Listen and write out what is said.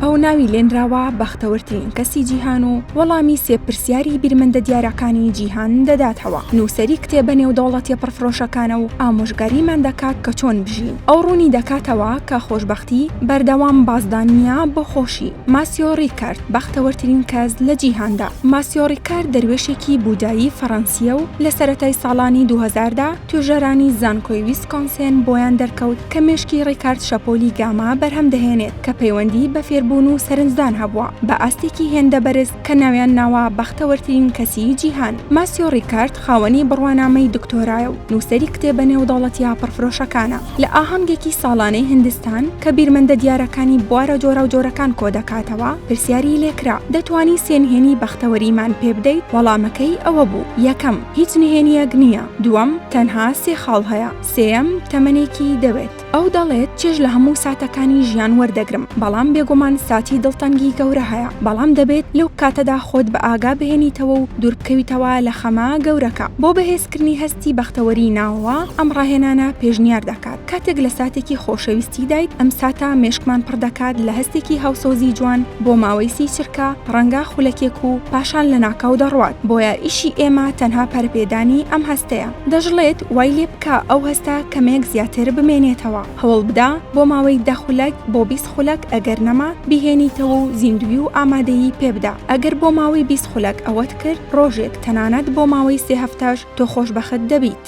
ئەو ناوی لێنراوە بەختەوەرترین کەسی جیهان و وەڵامی سێ پرسیاری بیرمەندە دیارەکانی جیهان دەداتەوە. نووسەری کتێبە نێودەوڵەتیە پڕفرۆشەکانە و ئامۆژگاریمان دەکات کە چۆن بژین. ئەو ڕوونی دەکاتەوە کە خۆشبەختی بەردەوام بازدان نییە بۆ خۆشی. ماسیۆ ڕیکارد، بەختەوەرترین کەس لە جیهاندا. ماسیۆ ڕیکارد دەروێشێکی بودایی فەڕەنسییە و لە سەرەتای ساڵانی 2000 دا توێژەرانی زانکۆی ویسکۆنسێن بۆیان دەرکەوت کە مێشکی ڕیکارد شەپۆلی گاما بەرهەم دەهێنێت کە پەیوەندی بە فێربوون و سەرنجدان هەبووە بە ئاستێکی هێندە بەرز کە ناویان ناوە بەختەوەرترین کەسی جیهان. ماسیۆ ڕیکارد خاوەنی بڕوانامەی دکتۆرایە و نووسەری کتێبە نێودەوڵەتییە پڕفرۆشەکانە. لە ئاهەنگێکی ساڵانەی هندستان کە بیرمەندە دیارەکانی بوارە جۆراوجۆرەکان کۆدەکاتەوە، پرسیاری لێکرا، دەتوانی سێ نهێنی بەختەوەریمان پێبدەیت؟ وەڵامەکەی ئەوە بوو، یەکەم، هیچ نهێنییەک نییە. دووەم، تەنها سێ خاڵ هەیە. سێیەم، تەمەنێکی دەوێت. ئەو دەڵێت، چێژ لە هەموو ساتەکانی ژیان وەردەگرم، بەڵام بێگومان ساتی دڵتەنگی گەورە هەیە، بەڵام دەبێت لەو کاتەدا خۆت بە ئاگا بهێنیتەوە و دووربکەویتەوە لە خەمە گەورەکە. بۆ بەهێزکردنی هەستی بەختەوەری ناوەوە، ئەم ڕاهێنانە پێشنیار دەکات. کاتێک لە ساتێکی خۆشەویستیدایت، ئەم ساتە مێشکمان پڕ دەکات لە هەستێکی هاوسۆزی جوان بۆ ماوەی 30 چرکە، ڕەنگە خولەکێک و پاشان لەناکاو دەڕوات، بۆیە ئیشی ئێمە تەنها پەرەپێدانی ئەم هەستەیە. دەشڵێت، وای لێ بکە ئەو هەستە کەمێک زیاتر بمێنێتەوە، هەوڵبدە بۆ ماوەی دە خولەک بۆ 20 خولەک ئەگەر نەما بیهێنیتەوە و زیندووی و ئامادەیی پێبدە، ئەگەر بۆ ماوەی 20 خولەک ئەوەت کرد ڕۆژێک تەنانەت بۆ ماوەی سێ هەفتەش تۆ خۆشبەخت دەبیت.